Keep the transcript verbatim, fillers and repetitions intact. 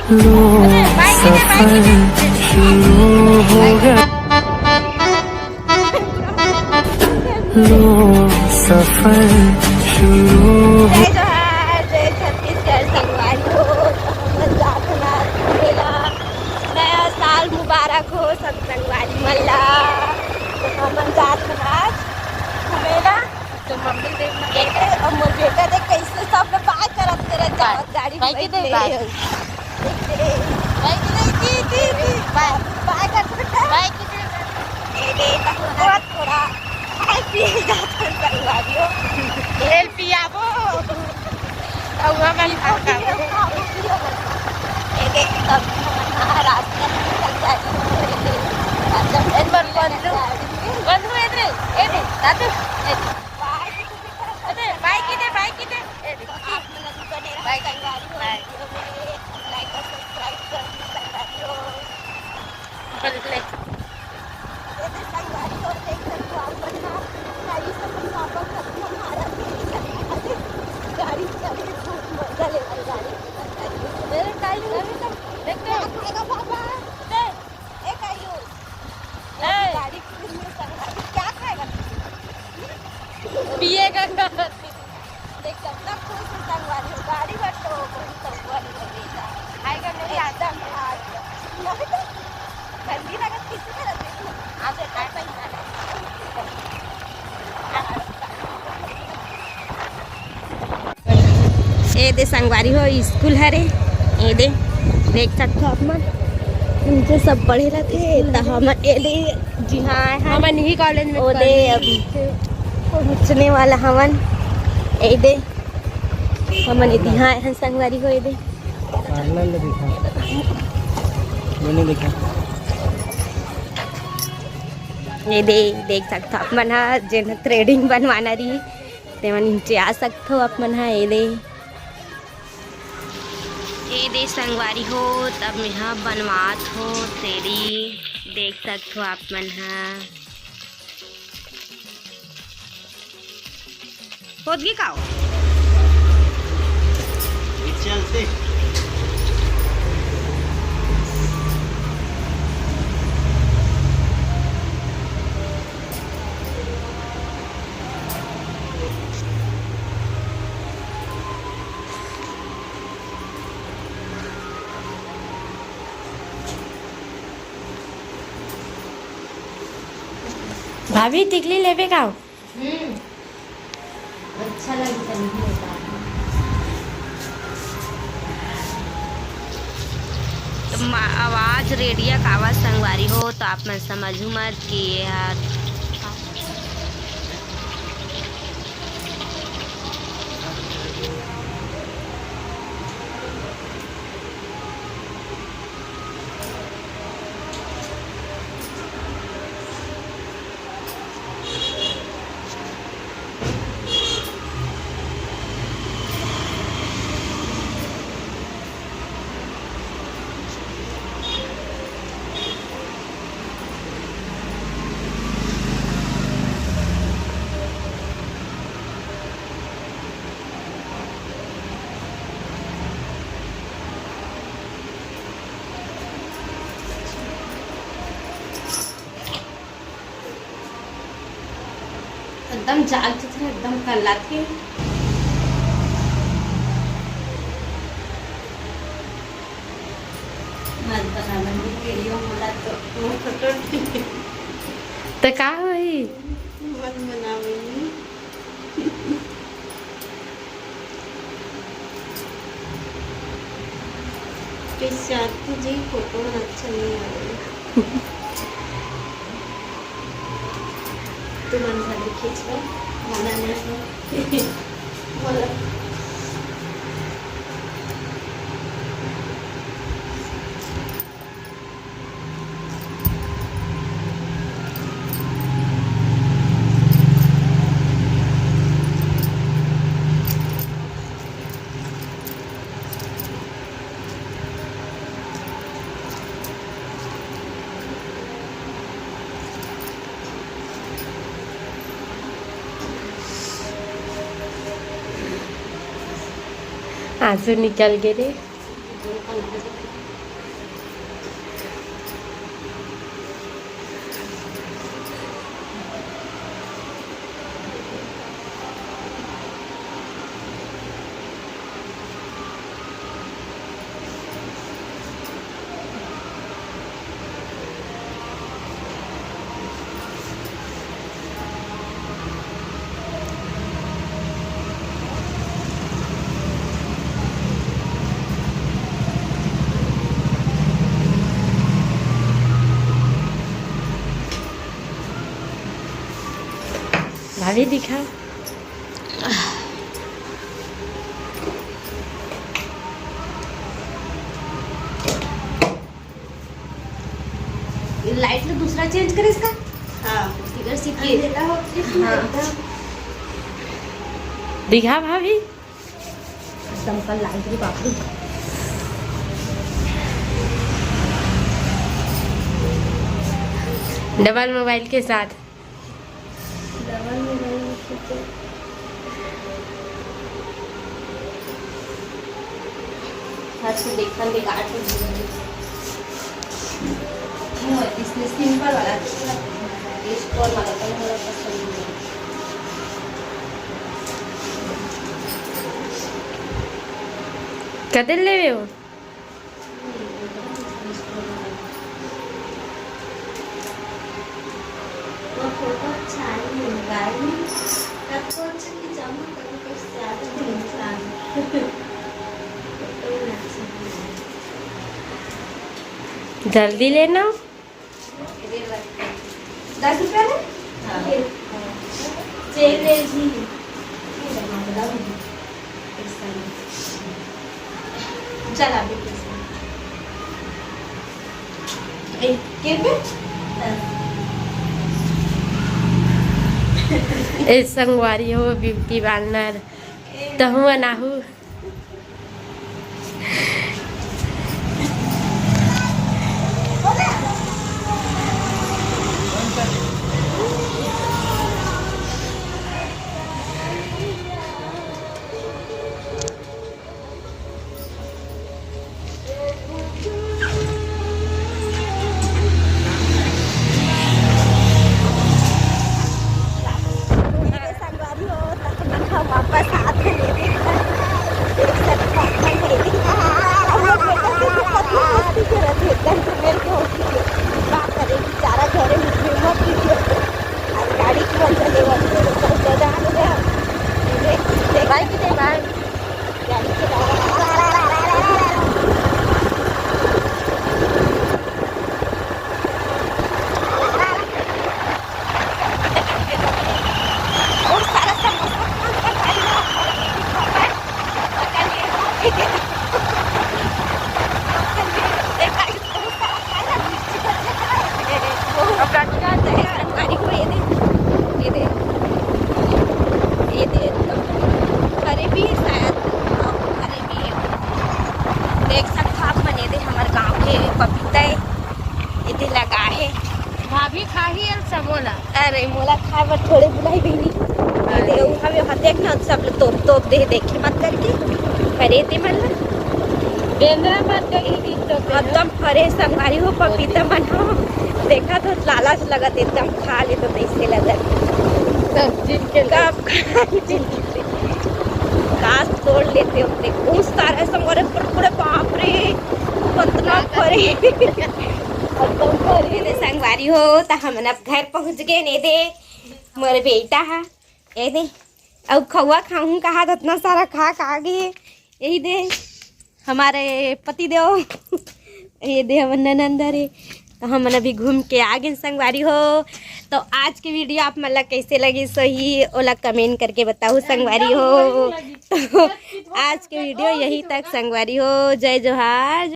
लो, सफर शुरू हो गया। लो, सफर शुरू हो जय जोहार, जय छत्तीसगढ़ संगवारी हो। हमन जात हन आज मेला। नया साल मुबारक हो सब संगवारी मन ला। हमन जात हन आज मेला। तो मम्मी देख ना। ये दे, अब मोर बेटा देख कैसे सब लोग बाय करत करत जावत गाड़ी में बैठ के दे बाय। बाय के दे, दी, दी, दी। बाय। बाय कर बेटा। बाय के दे। ये दे, थोड़ा, थोड़ा खाए पिए जात हन संगवारी हो। तेल पियाबो। अउहा मन खा खाबो। ये दे, तब रास्ता में संगवारी हो। एन बर बंधु, बंधु, ए दे, ए दे, दादू, ए दे। अरे, बाय की दे, बाय की दे। ए, देखो, आप मन अभी बने रहो, बाय। संगवारी हो, बाय। वीडियो में like और subscribe कर दो, संगवारी हो। बोल ले। ये तो संगवारी हो, देख सकते हो आप मन ना, गाड़ी से अपन पापा घर में हमारा भी गाड़ी चले, बहुत मजा ले रहा है गाड़ी। मेरे टाइम में भी सब देखते हो। क्या खाएगा पापा? दे। ए, कायू। ए। गाड़ी में संगवारी क्या खाएगा? पिएगा का? देख, कितना खुश है संगवारी हो। गाड़ी में तो कोई संगवारी हो बेटा। खाएगा नहीं, आजा। नहीं तो ठंडी लगत किसी का लगत नहीं। आज खाए पैसा नहीं। ए दे संगवारी हो, स्कूल हरे। ए दे, देख सकथो आप मन, नीचे सब पढ़े रहथे। त हमन ए दे, जी हाँ, हमन इही कॉलेज में ओ दे पढ़े। अभी पहुँचने वाला हमन। ए दे, हमन ए दे, हाँ, हन संगवारी हो, ए दे। पार्लर ले दिखा, मैंने देखा। ए दे, देख सकथो आप मन ह, जेन ह threading बनवाना रही, तेमन नीचे आ सकथो आप मन ह। ए दे, ए दे संगवारी हो, तब मेहा बनवात हो तेरी, देख सकथो आप मन ह। होत गे का? चलते। भाभी, टिकली लेबे का? हम्म, अच्छा लगता है। तो मा-, आवाज रेडिया का आवाज संगवारी हो, तो आप मन समझू मत कि ये ह एकदम जाल चित्र एकदम कल्लाथे। मत बनावन वीडियो मोला तो, मोर फोटो। त का होही? मत बनावन। कैसे आती जी, फोटो अच्छा नहीं आ रही। तुमन घरे खींचबो, मोला नहीं। मोला। आंसू निकल गे रे। भाभी दिखा। लाइट ला दूसरा चेंज करे इसका। हाँ। इधर से के अंधेरा हो, इसमें हाँ। एकदम। दिखा भाभी। एकदम कल लाइट रे बाप रे। डबल मोबाइल के साथ। डबल मोबाइल में से तो अच्छा, देखन दे काट के दे। वो इसने सिंपल वाला, इसको वाला तो मोला पसंद नहीं। कदे लेवे हो? वो फोटो अच्छा आई है, गाड़ी में। तब तो अच्छा कि जाऊँ, तब तो कुछ ज्यादा नहीं इंसान। फोटो में अच्छा है। जल्दी लेना। दस रुपया में? हाँ। चेन ले जी। चल, आप भी पैसा। ए, के पे? ए संगवारी हो, ब्यूटी पार्लर, तहु अनाहू। संगवारी हो, त हमन ह वापस आत हन। ये देख, एक साथ वापस आए। हम लोग बेटा से तो पति शादी करत हे, एकदम से मेरे को होती है। का करे, बेचारा घरे में घूमत ही है। आज गाड़ी की वजह से वो तो दादा आ गया। देख, देख। बाय की नहीं बाय? गाड़ी के संगवारी हो, ये दे, ये दे, ये दे, एकदम फरे भी है शायद, हाँ, फरे भी है। देख सकत हो आप मन, ये दे हमर गाँव के पपीता है, ये दे लगा है। भाभी खाही अल सबोला। अरे मोला खाए बर थोड़े बुलाई बहिनी। ये दे, वो हवे, हाँ, देख ना, सब लोग तोप, तोप दे, देखे मत करके, फरे दे मन ला। बेंदरा मत कही, एकदम फरे संगवारी हो पपीता मन हो। देखा तो लालच लगत, एकदम खा ले तो कैसे लगत। सब चीज के कब खा ले। काश तोड़ लेते हो, देखो सारा संगवारी, पूरे, पूरे बाप रे, कितना फरे। एकदम फरे। संगवारी हो, त हमन अब घर पहुंच गए ने दे, मोर बेटा हा, ए दे, अउ खउवा खाहूं कहा त इतना सारा खा खा गे। यही दे हमारे पति देव, ये दे हमर ननंद हरे। तो हमन अभी घूम के आ गए संगवारी हो। तो आज के वीडियो आप मन ला कैसे लगी, सही ओला कमेंट करके बताओ संगवारी हो। तो आज के वीडियो यही तक संगवारी हो। जय जोहार।